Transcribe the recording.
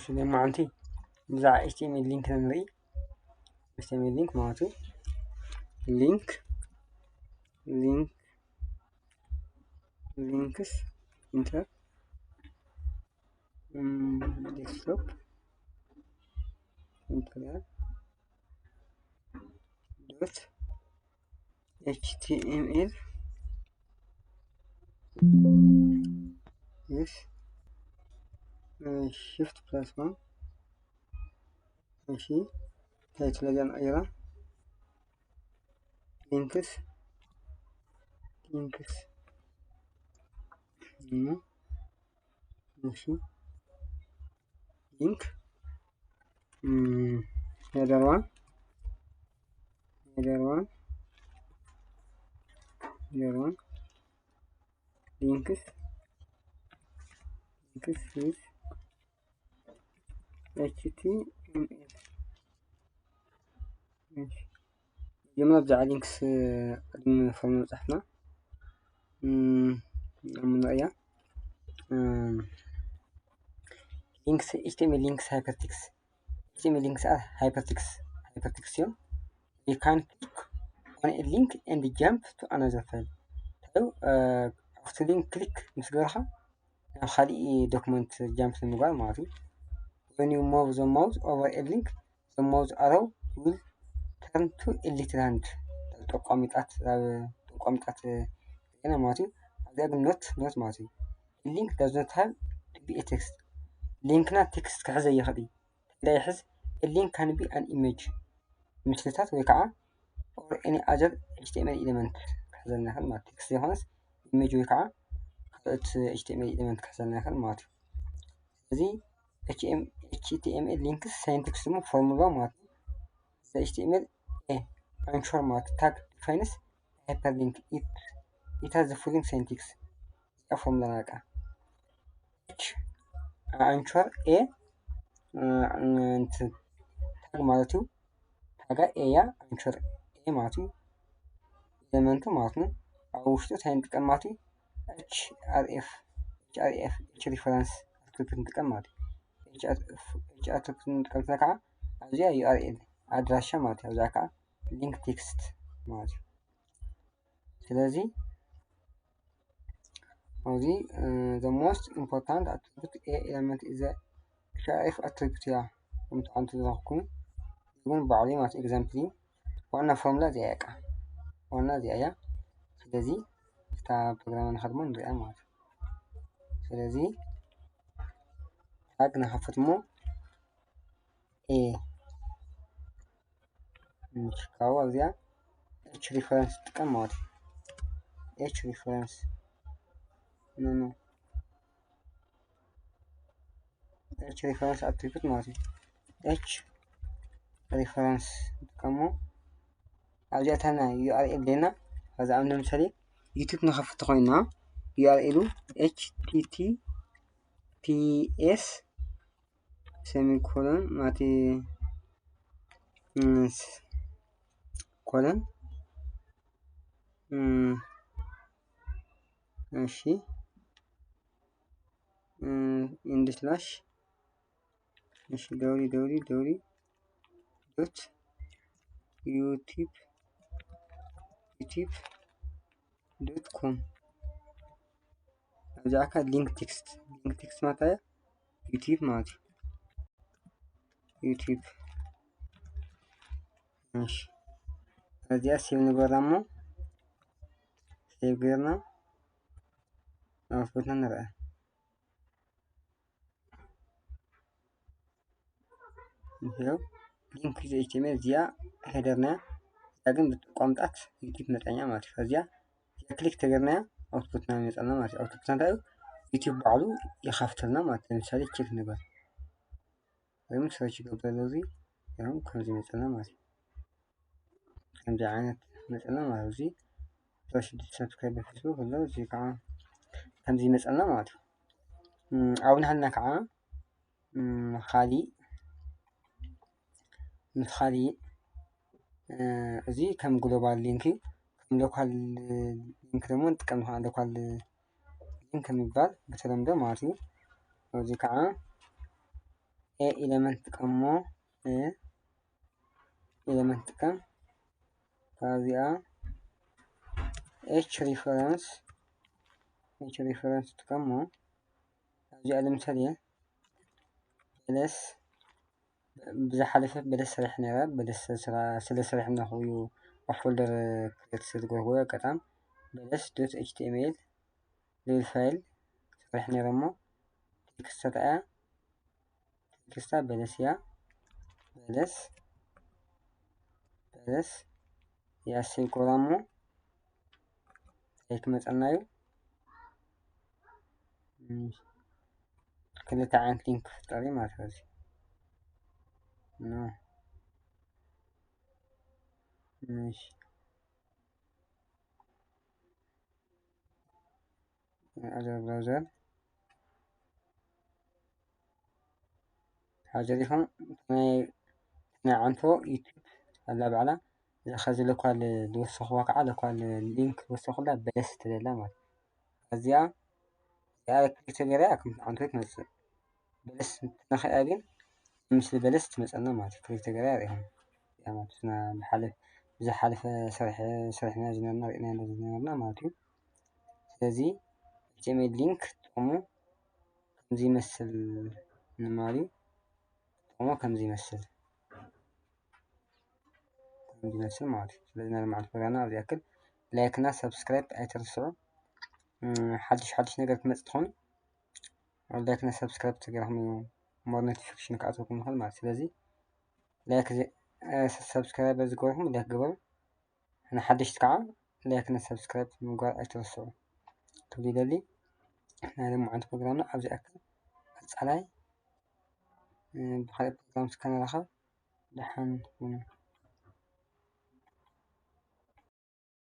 ስለ መዓንቲ ብዛዕባ ኤች ቲ ኤም ኤል ሊንክ ንርኢ። ኤች ቲ ኤም ኤል ሊንክ ማለት እዩ። ሊንክ ሊንክ ሊንክስ ኢንተር ዴስክቶፕ ኢንተር ዶት ኤች ቲ ኤም ኤል። Yes. Shift plus one. እሺ፣ ታይትል እዚኣ ንቀይራ። ሊንክስ ሊንክስ እሺ፣ ሊንክ header one header one header one links links with ኤች ቲ ኤም ኤል። መጀመርያ ብዛዕባ ሊንክስ ቅድሚ ፎርም ምብጻሕና ንርእያ። ሊንክስ ኤች ቲ ኤም ኤል ሊንክስ ሃይፐርቴክስ ኤች ቲ ኤም ኤል ሊንክስ ኣር ሃይፐርቴክስ ሃይፐርቴክስ እዮም። You can click on a link and jump to another file. ታዩ ኣብቲ ሊንክ ክሊክ ምስ ገበርካ ናብ ካሊእ ዶክመንት ጃምፕ ንምግባር ማለት እዩ። When you move the mouse over a link, the mouse arrow will turn to a little hand. ጠቋሚጣት ጠቋሚጣት ዜና ማለት እዩ። ኣብዚኣ ግን ኖት ኖት ማለት እዩ። Link does not have to be a text. ሊንክና ቴክስት ክሕዘ ይኽእል እዩ። እንታይ ይሕዝ? Link can be an image ምስልታት ወይ ከዓ or any other ኤች ቲ ኤም ኤል element ክሕዘልና ይኽእል ማለት ቴክስት ዘይኮነስ ኢሜጅ ወይ ከዓ ካልኦት ኤች ቲ ኤም ኤል element ክሕዘልና ይኽእል ማለት እዩ። ስለዚ ኤች ቲ ኤም ኤል ሊንክስ ሳይንቲክስ ድማ ፎርሙላ ማለት እዩ። ኤች ቲ ኤም ኤል ኤ አንሾር ማለት ታግ ዲፋይንስ ሃይፐር ሊንክ ኢት ኢት ሃዝ ፎሎዊንግ ሳይንቲክስ እዚኣ ፎርሙላ ናቃ ኤች አንሾር ኤ እንትን ታግ ማለት እዩ። ታጋ ኤ እያ አንሾር ኤ ማለት እዩ። ኤሌመንቱ ማለት ነው። ኣብ ውሽጡ እንታይ ንጥቀም ማለት እዩ? ኤች አር ኤፍ ኤች አር ኤፍ ኤች ሪፈረንስ ኣትሪቢዩት ንጥቀም ማለት እዩ። ኤች አር ኤፍ ኤች አትሪቢዩት ንጥቀም ስለ ከዓ ኣብዚኣ ዩ አር ኤል ኣድራሻ ማለት እዩ። ኣብዚኣ ከዓ ሊንክ ቴክስት ማለት እዩ። ስለዚ ኣብዚ the most important attribute a element is the ኤች አር ኤፍ attribute እያ። ከምቲ ኣንቱ ዝረኽኩም ግን ባዕሉ ማለት ኤግዛምፕል እዩ። ዋና ፎርሙላ እዚኣ እያ። ዋና እዚኣ እያ። ስለዚ እታ ፕሮግራም ንኸድሞ ንሪኣ ማለት እዩ። ስለዚ ታግ ንኸፍት እሞ ኤ ካብኡ ኣብዚኣ ኤች ሪፈረንስ ጥቀም ማለት እዩ። ኤች ሪፈረንስ ኖ ኖ ኤች ሪፈረንስ ኣትሪቢዩት ማለት እዩ። ኤች ሪፈረንስ ንጥቀሞ ኣብዚኣ እታ ናይ ዩ ኣር ኤል ደና ከዚ ኣብ ለምሳሌ ዩቱብ ንኸፍት ኮይና ዩ ኣር ኤሉ ኤች ቲ ቲ ፒ ኤስ ሴሚኮሎን ማቴ ኮለን እሺ ኢንድ ስላሽ እሺ ደውሊ ደውሊ ደውሊ ዶት ዩቲብ ዩቲብ ዶት ኮም ኣብዚኣ ከ ሊንክ ቴክስት ሊንክ ቴክስት ማለት ዩቲብ ማለት እዩ። ዩቲብ እሺ እዚኣ ሴቭ ንገራ እሞ ሴቭ ገርና ኣውትፑትና ንርአ። ይሄው ሊንክ ዊዝ ኤች ቲ ኤም ኤል እዚኣ ሄደርና እዚኣ ግን ብቋምጣት ዩቲብ መጠኛ ማለት እዩ። ከዚኣ ክሊክ ተገርናያ ኣውትፑትና ይመፀና ማለት እዩ። ኣውትፑትና እንታይ እዩ? ዩቲብ ባዕሉ ይኸፍተልና ማለት እዩ። ለምሳሌ ቼክ ንገር ወይም ሰርች ይገብረሉ እዚ ይኸው ከምዚ ይመፀና ማለት እዩ። ከምዚ ዓይነት መፀና ማለት እዚ ፕላስ ስድስት ሳብስክራይብ ፌስቡክ ኣሎ። እዚ ከዓ ከምዚ ይመፀና ማለት እዩ። ኣብኡ ናሃልና ከዓ ካሊእ ምስ ካሊእ እዚ ከም ግሎባል ሊንክ እዩ። ከም ሎካል ሊንክ ደግሞ ንጥቀም ሎካል ሊንክ የሚባል በተለምዶ ማለት እዩ። እዚ ከዓ A element ጥቀም እሞ፣ A element ጥቀም። ካብዚኣ H reference፣ H reference ጥቀም እሞ፣ ካብዚኣ ለምሳሌ በለስ ብዝሓለፈ በለስ ሰሪሐ ነይረ። በለስ ስለ ሰሪሐ እናኹ እዩ ኣብ ፎልደር ክሬት ዝገበርኩ። ኣጋጣሚ በለስ ዶት ኤች ቲ ኤም ኤል ዝብል ፋይል ሰሪሐ ነይረ እሞ፣ ቴክስት ተጠያ ቴክስታ በለስ እያ። በለስ በለስ እያ። ሴቭ ክብላ እሞ እንታይ ክመፀና እዩ? እም፣ ክልተ ዓይነት ሊንክ ክፍጠር እዩ ማለት ነው። እዚ ኖ። እሺ። Other browser ሓጀሪኹም ናይ ናይ ዓንቶ ዩቱብ ኣላ ባዕላ። እዚ ኸዚ ሎካል ዝወሰኽዋ ከዓ ሎካል ሊንክ ዝወሰኹላ በለስ ትደላ ማለት እዩ። እዚኣ እዚኣ ክሊክ ተገይራ እያ ከም ዓንቶ ትመፅእ። በለስ እንትነኽእያ ግን ኣብ ምስሊ በለስ ትመፀና ማለት እዩ። ክሊክ ተገይራ ርኢኹም እያ ማለት እዩ። ብሓለ ብዝሓለፈ ሰሪሐ ሰሪሕና ዝነበርና ርኢና ዝነበርና ማለት እዩ። ስለዚ ኤች ቲ ኤም ኤል ሊንክ ጥቕሙ ከምዚ ይመስል ንማል እዩ። ጥቕሙ ከምዚ ይመስል ከምዚ ይመስል ማለት እዩ። ስለዚ ናይ ልምዓት ፕሮግራምና ኣብዚ ያክል። ላይክ እና ሰብስክራይብ ኣይትርስዑ። እም፣ ሓድሽ ሓድሽ ነገር ክመፅእ ትኾኑ ላይክ እና ሰብስክራይብ ተገርኹም እዩ ሞር ኖቲፊኬሽን ክኣትወኩም ይኽእል ማለት። ስለዚ ላይክ ሰብስክራይብ ዝገበርኩም ላይክ ግበሩ። ንሓደሽቲ ከዓ ላይክ እና ሰብስክራይብ ምግባር ኣይትረስዑ ክብል ይደሊ። ናይ ሎማዓንቲ ፕሮግራምና ኣብዚ ኣክል። ቀፃላይ ብካልእ ፕሮግራም እስከ ንራኸብ። ደሓን ሁኑ።